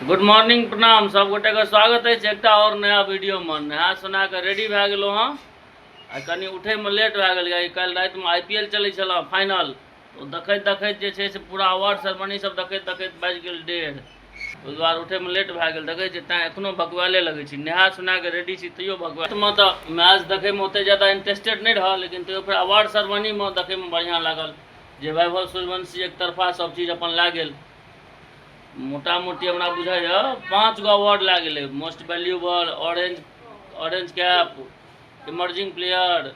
Good morning, प्रणाम सब गोटे के स्वागत अछि एकटा और नया वीडियो में। नहा सोना के रेडी भए गेलहुँ हँ आ कनि उठैमे लेट भए गेल। काल्हि रातिमे IPL चलै छल फाइनल, ओ देखैत देखैत जे छै से पूरा अवार्ड सेरेमनी सब देखैत देखैत बाजि गेल 1:30। ओहि दुआरे उठैमे लेट भए गेल। देखै छियै तैँ एखनो भकुआले लगै छी। नहा सोना के रेडी छी तैयो भकुआ मे तऽ मैच देखैमे ओते ज्यादा इंटरेस्टेड नहि रहल, लेकिन तैयो फेर अवार्ड सेरेमनीमे देखैमे बढ़िआँ लागल जे वैभव सूर्यवंशी एक तरफा सब चीज अपन लए गेल। मोटा मोटी हमरा बुझाइए 5 गो अवार्ड लए गेलै, most valuable, orange, orange cap, emerging player,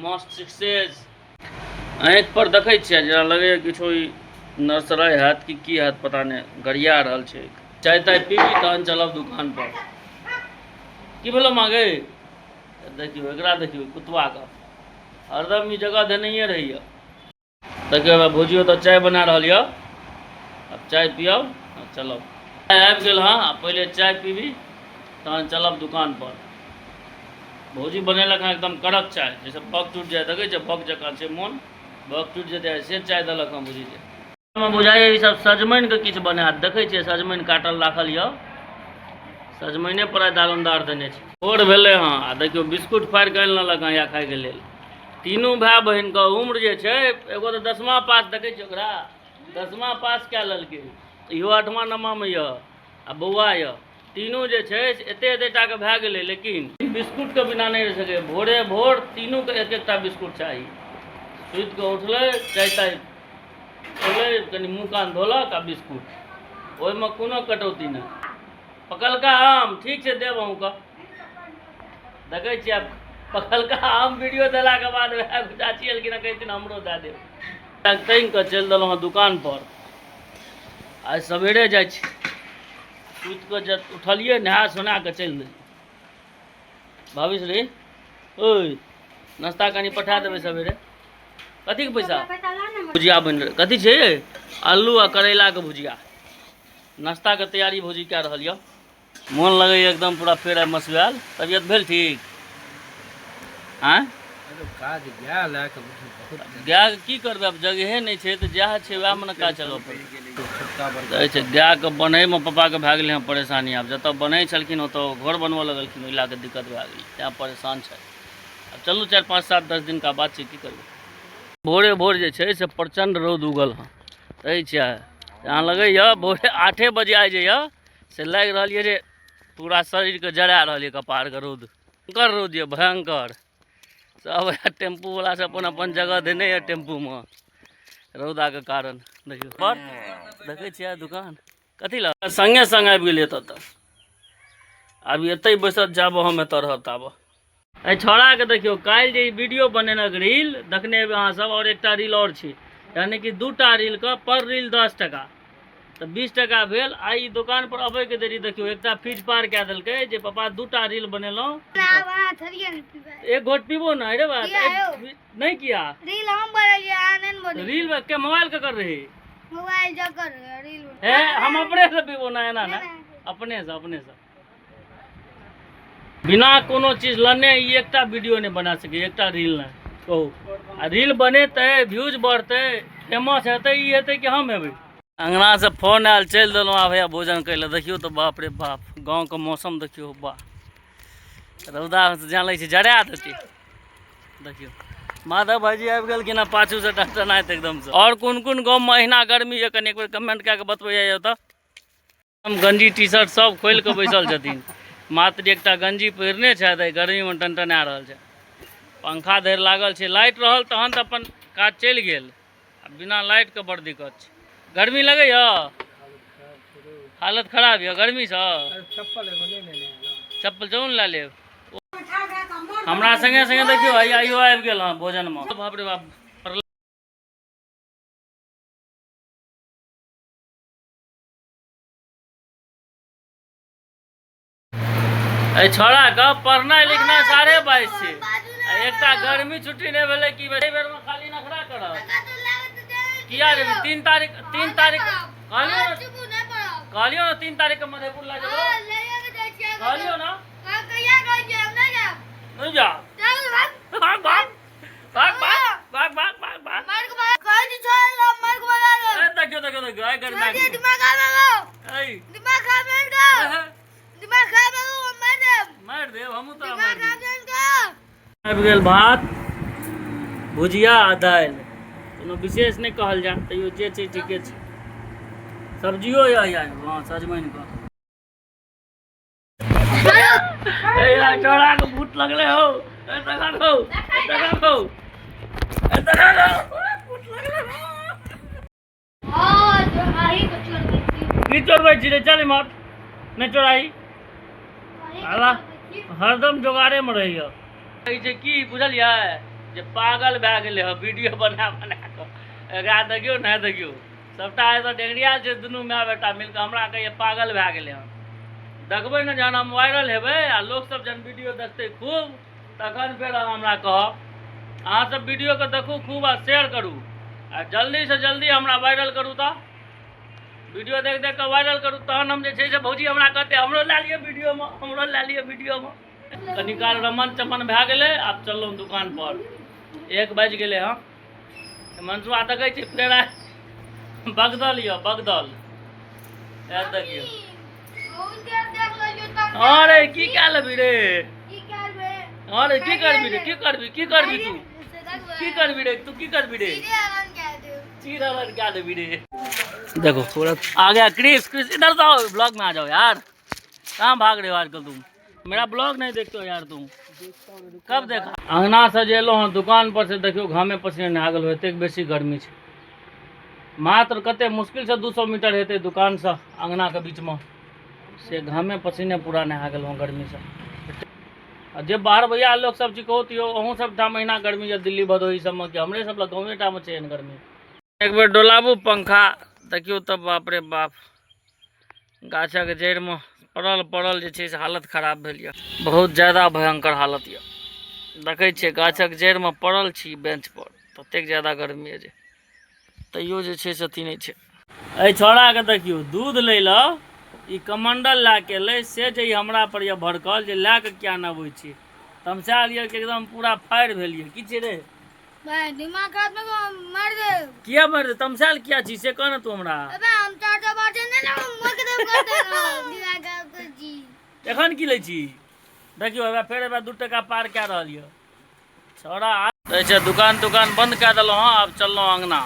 most success. आँखि पर देखै छियै जेना लगैए किछो ई नर्सराइ हैत कि की हैत पता नहि, गरिया रहल छै। चाय ताय पीबी तहन चलब दुकान पर। की भेलो माँ गे? देखियौ एकरा, देखियौ कुतवाके हरदम ई जगह देनहिए रहैए। देखियौ हमरा भौजियो तऽ चाय बना रहल यऽ, आब चाय पियब आ चलब। चाय आबि गेल हँ, आ पहिले चाय पीबी तहन चलब दुकान पर। भौजी बनेलक हँ एकदम कड़क चाय, जाहिसँ भक टूटि जाय। देखै छियै भक जकाँ छै मोन, भक टूटि जेतै से चाय देलक हँ भौजी। हमरा बुझाइए ई सब सजमनिके किछु बनायत। देखै छियै सजमनि काटल राखल यऽ, सजमनिए पर आइ दारोमदार देने छै। भोर भेलै हँ आ देखियौ बिस्कुट फाड़ि कऽ आनि लेलक हँ या खायके लेल। तीनू भाय बहिनके उम्र जे छै, एगो तऽ 10मा पास, देखै छियै ओकरा 10मा पास कए लेलकै, इहो 8मा 9मामे यऽ आ बौआ यऽ। तीनू जे छै से एते एते टाके भए गेलै, लेकिन बिस्कुटके बिना नहि रहि सकैए। भोरे भोर तीनूके एक एकटा बिस्कुट चाही। सुति कऽ उठलै, चाय ताय खेलै, कनि मुँह कान धोलक आ बिस्कुट, ओहिमे कोनो कटौती नहि। पकलका आम ठीक छै, देब अहूँके। देखै छियै आब पकलका आम वीडियो देलाके बाद वएह चाची एलखिन कहथिन हमरो दए देब। टाँगि कऽ चलि देलहुँ हँ दुकानपर। आइ सवेरे जाइ छी, सुति कऽ जब उठलियै नहा सोना कऽ चलि देलियै। भाभी रे ओइ नाश्ता कनि पठा देबै सवेरे। कथीके पैसा? भुजिया बनि रहल कथी छै? आलू आ करैलाके भुजिया। नाश्ताके तैयारी भौजी कए रहल यऽ। मोन लगैए एकदम पूरा फेर आइ मसुआयल। तबियत भेल ठीक? आँय काज गाय लए कऽ बहुत गायके की करबै, आब जगहे नहि छै तऽ जएह छै वएहमे ने काज चलबऽ पड़तै। छोटका बड़का कहै छै गायके बन्हैमे पप्पाके भए गेलै हँ परेशानी। आब जतऽ बन्है छलखिन ओतऽ घर बनबऽ लगलखिन, ओहि लए कऽ दिक्कत भए गेलै, तैँ परेशान छथि। आब चलू 4 5 7 10 दिनका बात छै, की करबै। भोरे भोर जे छै से प्रचण्ड रौद उगल हँ। कहै छियै यहाँ लगैए भोरे 8 बजे आइ जे यऽ से लागि रहल यऽ जे पूरा शरीरके जरा रहल यऽ कपारके रौद। भयङ्कर रौद यऽ भयङ्कर। सब टेम्पूवला सब अपन अपन जगह देने यऽ टेम्पूमे रौदाके कारण। देखियौ पर देखै छियै दुकान कथी लए सङ्गे सङ्ग आबि गेलियै एतऽ तक। आब एतै बैसत जाबऽ हम एतऽ रहब ताबऽ। एहि छौड़ाके देखियौ काल्हि जे ई वीडियो बनेलक रील देखने हेबै अहाँ सब, आओर एकटा रील आओर छै, यानी कि 2टा रीलके पर रील 10 टका तऽ 20 टका भेल। आइ ई दोकान पर अबैके देरी देखियौ एकटा फीज पार कए देलकै जे पापा 2टा रील बनेलहुँ, एक घोट पीबो ने। अरे बात नहीं किया रील हम बनेलियै, अहाँ नहि ने बनेलियै। रील के मोबाइल ककर रही? मोबाइल जकर रील हे हम अपने से पीबो ना, एना ना, अपने से अपने से बिना कोनो चीज लने ई एकटा वीडियो नहि बना सकै, एकटा रील नहि। कहू आ रील बनेतै, व्यूज बढ़तै, फेमस हेतै, ई हेतै कि हम हेबै? अंगना से फोन आयल, चलि देलहुँ आब भैया भोजन करै लए। देखियौ तऽ बाप रे बाप गाँवके मौसम देखियौ, वाह रौदा जान लै छै जरा देतै। देखियौ माधव भाईजी आबि गेलखिन हँ पाछू से टनटनाइत एकदमसँ। आओर कोन कोन गाँवमे अहिना गर्मी यऽ कनि एक बेर कमेंट कए कऽ बतबै जाइए। तऽ हम गंजी टी शर्ट सब खोलि कऽ बैसल छथिन, मात्र एकटा गंजी पहिरने छथि, एहि गर्मीमे टनटना रहल छै। पंखा धरि लागल छै, लाइट रहल तहन तऽ अपन काज चलि गेल, आ बिना लाइटके बड़ दिक्कत छै। गर्मी लगैए, हालत खराब यऽ गर्मीसँ। चप्पल एगो नहि लेने। चप्पल चलू ने लए लेब। हमरा संगे संगे देखियौ हैया इहो आबि गेल हँ भोजनमे। बाप रे बाप। एहि छौड़ाके पढ़नाइ लिखनाइ 22.5 छै आ एकटा गर्मी छुट्टी नहि भेलै कि एहि बेरमे खाली नखरा करत। किया रे? 3 तारीख, 3 तारीख कहलियौ ने, कहलियौ ने 3 तारीख के मधेपुर लए जेबो, कहलियौ ने। नहि जा, भाग भाग भाग भाग भाग भाग भाग भाग। ए देखियौ देखियौ देखियौ आइ गर्मी। आबि गेल भात, भुजिया आ दालि। कोनो विशेष नहि कहल जाय, तैयो जे छै ठीके छै। सब्जियो यऽ यार, हँ सजमनिके। चौड़ा के भूत लगले हो, देखा हो, देखा हो, देखा हो, भूत लगले हो। की चोरबै छी रे? चल इम्हर, नहि चोराही। अला हरदम जोगाड़े में रहैया। कहै छै की बुझलियै जे पागल भए गेलै हँ वीडियो बना बना कऽ। एकरा देखियौ ने, देखियौ सबटा एतऽ डेंगरिया छै दुनू माय बेटा मिलकऽ हमरा कहैया पागल भए गेलै हँ। देखबै ने जहन हम वायरल हेबै आ लोकसब जहन वीडियो देखतै खूब, तखन फेर अहाँ हमरा कहब। अहाँ सब वीडियोके देखू खूब आ शेयर करू आ जल्दीसँ जल्दी हमरा वायरल करू। तऽ वीडियो देख देख कऽ वायरल करू, तहन हम जे छै से भौजी हमरा कहतै हमरो लए लिअ वीडियोमे, हमरो लए लिअ वीडियोमे। कनी काल रमन चमन भए गेलै, आब चललहुँ दुकान पर। 1 बाजि गेलै हँ। मनसुआ देखै छी फेर आइ बगदल यऽ, बगदल आयल देखियौ। अरे की कए लेबही रे? अरे की करबी रे? की करबी? की करबी तू? की करबी रे तू? की करबी रे? चीर हरण कए देबी रे? देखो थोड़ा आ गया क्रिस। क्रिस इधर तो आओ, ब्लॉग में आ जाओ यार। कहाँ भाग रहे हो आजकल तुम? मेरा ब्लॉग नहीं देखते हो यार तुम? कब देखा? अंगना से जे एलहुँ हँ दुकान पर से देखियौ घामे पसीने नहा गेलहुँ, एतेक बेसी गर्मी छै। मात्र कते मुश्किल से 200 मीटर हेतै दुकान से अंगना के बीच में, से घामे पसीने पूरा नहा गेलहुँ गर्मी से। आ जे बाहर भैया लोक सब छी कहू तो अहूँ सब ठाम अहिना गर्मी यऽ दिल्ली भदोही सबमे कि हमरे सब लग गाँवे टा में छै एहन गर्मी? एक बेर डोलाबू पंखा, देखियौ तऽ बाप रे बाप, गाछक जड़िमे पड़ल पड़ल जे छै से हालत खराब भेल यऽ, बहुत ज्यादा भयंकर हालत यऽ। देखै छियै गाछक जड़िमे पड़ल छी बेंच पर, ततेक ज्यादा गर्मी यऽ जे तैयो जे छै से अथी नहि छै। एहि छौड़ाके देखियौ दूध लै लए ई कमंडल लए के एलै, से जे ई हमरा पर यऽ भड़कल जे लए कऽ किया नहि अबै छी। तमसायल यऽ कि एकदम पूरा फायर भेल यऽ। की छै रे? दिमाग खराब में मार दे। किया मार दे? तमसायल किया छी से कह ने तू हमरा। अबे हम चार चार बार नहीं ना मर के देब कर दे दिमाग खराब कर जी। एखन की लै छी? देखियौ एबे फेर एबे 2 टका पार कए रहल यऽ छौड़ा। छै दुकान तुकान बंद कए देलहुँ हँ, आब चललहुँ अंगना।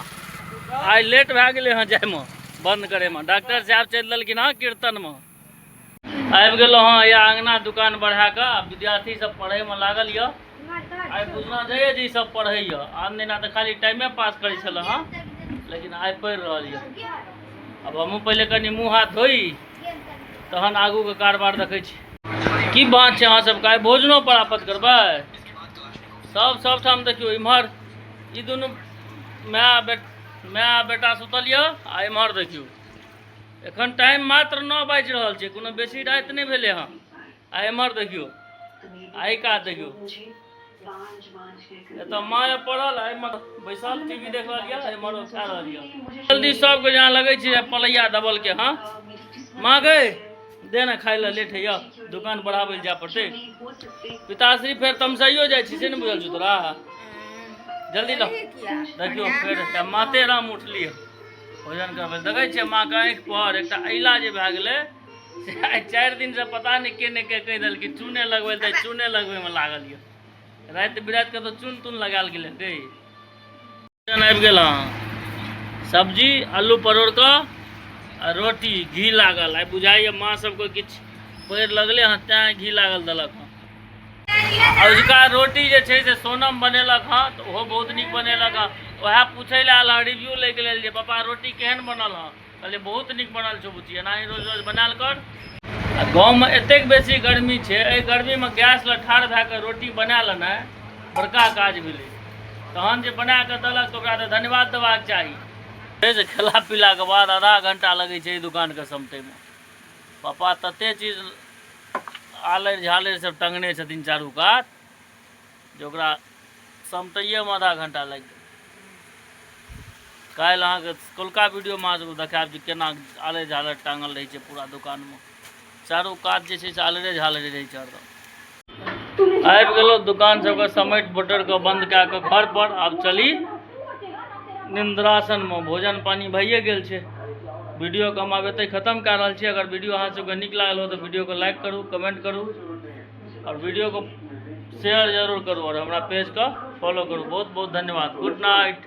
आइ लेट भए गेलै हँ जायमे, बंद करैमे। डॉक्टर साहब चलि देलखिन हँ कीर्तनमे। आबि गेलहुँ हँ या अंगना दुकान बढ़ा कऽ। आब विद्यार्थी सब पढ़ैमे लागल यऽ। आइ बुझना जाइए जे ई सब पढ़ैए, आन दिना तऽ खाली टाइमे पास करै छलै हँ, लेकिन आइ पढ़ि रहल यऽ। आब हमहूँ पहिले कनि मुँह हाथ धोइ, तहन आगूके कारबार देखै छी। की बात छै अहाँ सबके आइ भोजनो पर आफत करबै? सब सबठाम देखियौ, इम्हर ई दुनू माय बेटा सुतल यऽ आ इम्हर देखियौ एखन टाइम मात्र 9 बाजि रहल छै, कोनो बेसी राति नहि भेलै हँ। आ एम्हर देखियौ आइ कात देखियौ एतऽ माँ पड़ल, एहिमे बैसल टीवी देख रहल यऽ, एम्हर ओ खा रहल यऽ। जल्दी सबके जेना लगै छै पलैया दबल के। हँ माँ गै दे ने खाइ लए, लेट होइए, दुकान बढ़ाबै लए जाय पड़तै। पिताश्री फेर तमसाइयो जाइ छी से नहि बुझल छौ तोरा? जल्दी ल। देखियौ फेर एकटा माते राम उठली भोजन करबै। देखै छियै माँके आँखि पर एकटा ऐला जे भए गेलै से आइ 4 दिनसँ पता नहि के नहि के कहि देलकै चूने लगबै लए, तऽ चूने लगबैमे लागल यऽ। राति बिरातिके तऽ चून तून लगायल गेलै गै। आबि गेल हँ सब्जी आलू परोड़के आ रोटी, घी लागल। आइ बुझाइए माँ सबके किछु पड़ि लगलै हँ तैँ घी लागल देलक हँ। अजुका रोटी जे छै से सोनम बनेलक हँ, तऽ ओहो बहुत नीक बनेलक हँ। वएह पूछै लए आयल हँ रिव्यू लैके लेल जे पापा रोटी केहन बनल हँ। कहलियै बहुत नीक बनल छौ बुच्ची, एनाही रोज रोज बनायल कर। आ गाँवमे एतेक बेसी गर्मी छै, एहि गर्मीमे गैस लग ठाढ़ भए कऽ रोटी बना लेनाइ बड़का काज भेलै। तहन जे बना कऽ देलक तऽ ओकरा तऽ धन्यवाद देबाक चाही। से खेला पीलाके बाद आधा घंटा लगै छै एहि दुकानके समटैमे। पापा तते चीज आलरि झालरि सब टंगने छथिन चारू कात जे ओकरा समटैएमे आधा घंटा लागि गेल। काल्हि अहाँके कौलका वीडियोमे अहाँ सबके देखायब जे केना आलरि झालरि टाँगल रहै छै पूरा दुकानमे। चारू कात जे छै से आलरे झालरे रहै छै हरदम। आबि गेलहुँ दुकान सबके समेट बटर कऽ बंद कए कऽ घर पर। आब चली निंद्रासनमे, भोजन पानि भइए गेल छै। वीडियोके हम आब एतहि खतम कए रहल छी। अगर वीडियो अहाँ सबके नीक लागल हो तऽ वीडियोके लाइक करू, कमेंट करू और वीडियोके शेयर जरूर करू और हमरा पेजके फॉलो करू। बहुत बहुत धन्यवाद। Good night.